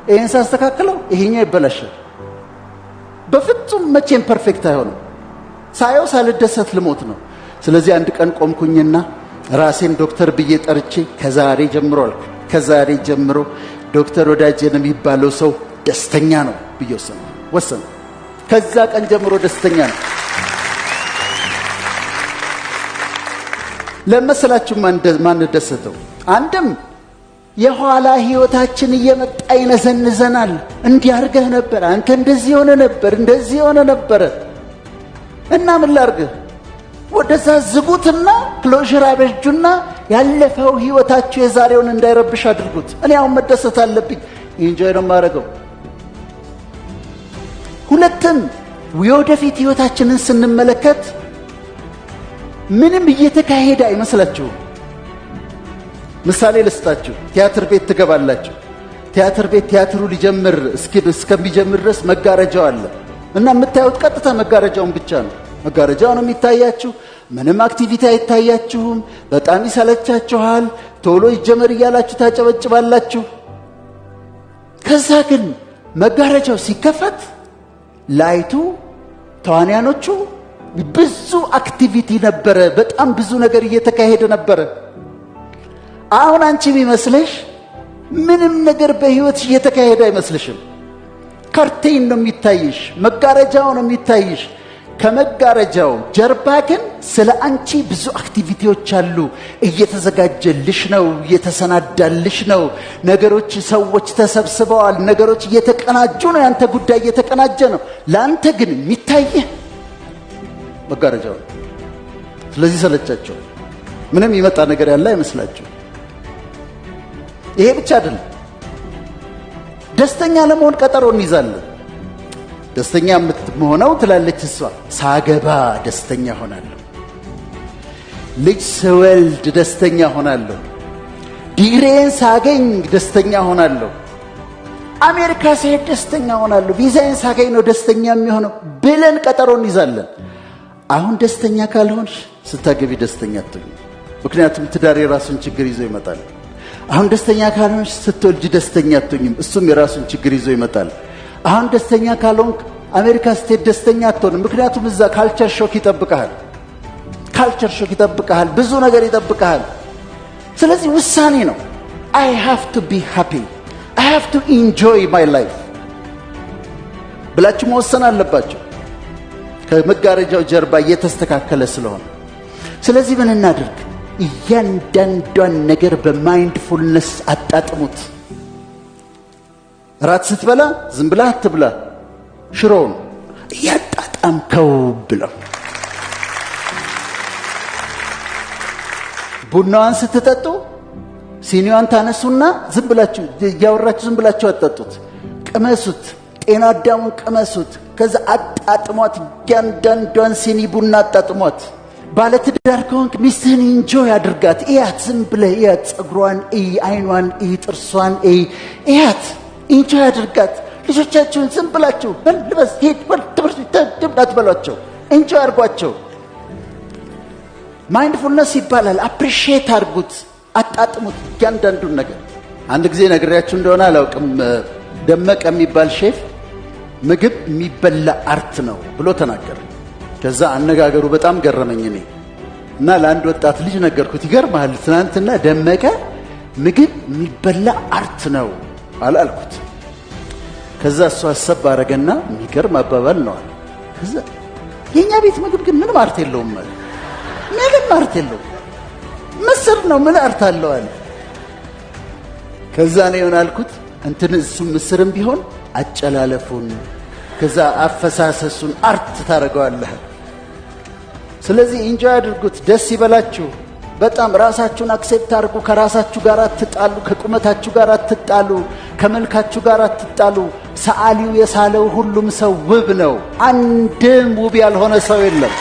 ይህን ሳስተካክለው ይሄኛው ይበላሻል። በፍጹም መቼም perfect አይሆንም። ሳየው ሳልደሰት ልሞት ነው። ስለዚህ አንድ ቀን ቆምኩኝና ራሴን ዶክተር ብዬ ጠርቼ ከዛሬ ጀምሮ አልኩ፣ ከዛሬ ጀምሮ ዶክተር ወዳጄን የሚባለው ሰው ደስተኛ ነው ብዬ ወሰንኩ። ከዛ ቀን ጀምሮ ደስተኛ ነው። ለመሰላችሁ ማንደሰተው አንድም የኋላ ህይወታችን እየመጣ ይነዘንዘናል። እንዲህ አድርገህ ነበር አንተ፣ እንደዚህ ሆነ ነበር፣ እንደዚህ ሆነ ነበረ እና ምን ላድርግህ? ወደዛ ዝጉትና closure አበጁና ያለፈው ህይወታችሁ የዛሬውን እንዳይረብሽ አድርጉት። እኔ አሁን መደሰት አለብኝ፣ enjoy ነው የማደርገው። ሁለትም የወደፊት ህይወታችንን ስንመለከት ምንም እየተካሄደ አይመስላችሁም። ምሳሌ ልስጣችሁ። ቲያትር ቤት ትገባላችሁ። ቲያትር ቤት ቲያትሩ ሊጀምር እስከሚጀምር ድረስ መጋረጃው አለ እና የምታዩት ቀጥታ መጋረጃውን ብቻ ነው። መጋረጃው ነው የሚታያችሁ። ምንም activity አይታያችሁም። በጣም ይሰለቻችኋል። ቶሎ ይጀመር እያላችሁ ታጨበጭባላችሁ። ከዛ ግን መጋረጃው ሲከፈት light ኡ፣ ተዋንያኖቹ፣ ብዙ activity ነበረ። በጣም ብዙ ነገር እየተካሄደ ነበረ። አሁን አንቺ የሚመስልሽ ምንም ነገር በህይወትሽ እየተካሄደ አይመስልሽም። Curtain ነው የሚታይሽ፣ መጋረጃው ነው የሚታይሽ። ከመጋረጃው ጀርባ ግን ስለ አንቺ ብዙ activity ዎች አሉ። እየተዘጋጀልሽ ነው፣ እየተሰናዳልሽ ነው። ነገሮች፣ ሰዎች ተሰብስበዋል። ነገሮች እየተቀናጁ ነው። ያንተ ጉዳይ እየተቀናጀ ነው። ለአንተ ግን የሚታይህ መጋረጃው ነው። ስለዚህ ሰለቻቸው። ምንም ይመጣ ነገር ያለ አይመስላችሁ። ይሄ ብቻ አይደለም። ደስተኛ ለመሆን ቀጠሮ እንይዛለን። ደስተኛ የምትሆነው ትላለች እሷ፣ ሳገባ ደስተኛ ሆናለሁ፣ ልጅ ስወልድ ደስተኛ ሆናለሁ፣ ዲግሪዬን ሳገኝ ደስተኛ ሆናለሁ፣ አሜሪካ ስሄድ ደስተኛ ሆናለሁ፣ ቪዛዬን ሳገኝ ነው ደስተኛ የሚሆነው ብለን ቀጠሮ እንይዛለን። አሁን ደስተኛ ካልሆንሽ ስታገቢ ደስተኛ አትሆኝም። ምክንያቱም ትዳር የራሱን ችግር ይዞ ይመጣል። አሁን ደስተኛ ካልሆንሽ ስትወልጂ ደስተኛ አትሆኝም። እሱም የራሱን ችግር ይዞ ይመጣል። አሁን ደስተኛ ካልሆንክ አሜሪካ ስትሄድ ደስተኛ አትሆንም። ምክንያቱም እዛ culture shock ይጠብቅሃል። Culture shock ይጠብቅሃል። ብዙ ነገር ይጠብቅሃል። ስለዚህ ውሳኔ ነው። I have to be happy፣ I have to enjoy my life ብላችሁ መወሰን አለባችሁ። ከመጋረጃው ጀርባ እየተስተካከለ ስለሆነ፣ ስለዚህ ምን እናድርግ? እያንዳንዷን ነገር በ mindfulness አጣጥሙት። ራት ስትበላ ዝም ብላ አትብላ። ሽሮውን እያጣጣምከው ብለው። ቡናዋን ስትጠጡ ሲኒዋን ታነሱና ዝም ብላችሁ እያወራችሁ ዝም ብላችሁ አትጠጡት። ቅመሱት፣ ጤና አዳሙን ቅመሱት። ከዛ አጣጥሟት፣ እያንዳንዷን ሲኒ ቡና አጣጥሟት። ባለትዳር ከሆንክ ሚስትህን enjoy አድርጋት። እያት፣ ዝም ብለህ እያት። ጸጉሯን እይ፣ አይኗን እይ፣ ጥርሷን እይ፣ እያት፣ enjoy አድርጋት። ልጆቻችሁን ዝም ብላችሁ በል ልበስ፣ ሂድ፣ በል ትምህርት ቤት አትበሏቸው። Enjoy አድርጓቸው። Mindfulness ይባላል። Appreciate አድርጉት፣ አጣጥሙት እያንዳንዱን ነገር። አንድ ጊዜ ነግሬያችሁ እንደሆነ አላውቅም። ደመቀ የሚባል ሼፍ ምግብ የሚበላ art ነው ብሎ ተናገረ። ከዛ አነጋገሩ በጣም ገረመኝ እኔ እና ለአንድ ወጣት ልጅ ነገርኩት። ይገርምሃል፣ ትናንትና ደመቀ ምግብ የሚበላ art ነው አለ አልኩት። ከዛ እሱ አሰብ አረገና የሚገርም አባባል ነው አለ። ከዛ የእኛ ቤት ምግብ ግን ምንም art የለውም አለ። ምንም art የለውም፣ ምስር ነው፣ ምን art አለው አለ። ከዛ ነው የሆነ አልኩት፣ እንትን እሱ ምስርም ቢሆን አጨላለፉን ከዛ አፈሳሰሱን art ታደርገዋለህ። ስለዚህ enjoy አድርጉት፣ ደስ ይበላችሁ። በጣም ራሳችሁን accept አድርጉ። ከራሳችሁ ጋር አትጣሉ፣ ከቁመታችሁ ጋር አትጣሉ፣ ከመልካችሁ ጋር አትጣሉ። ሰዓሊው የሳለው ሁሉም ሰው ውብ ነው። አንድም ውብ ያልሆነ ሰው የለም።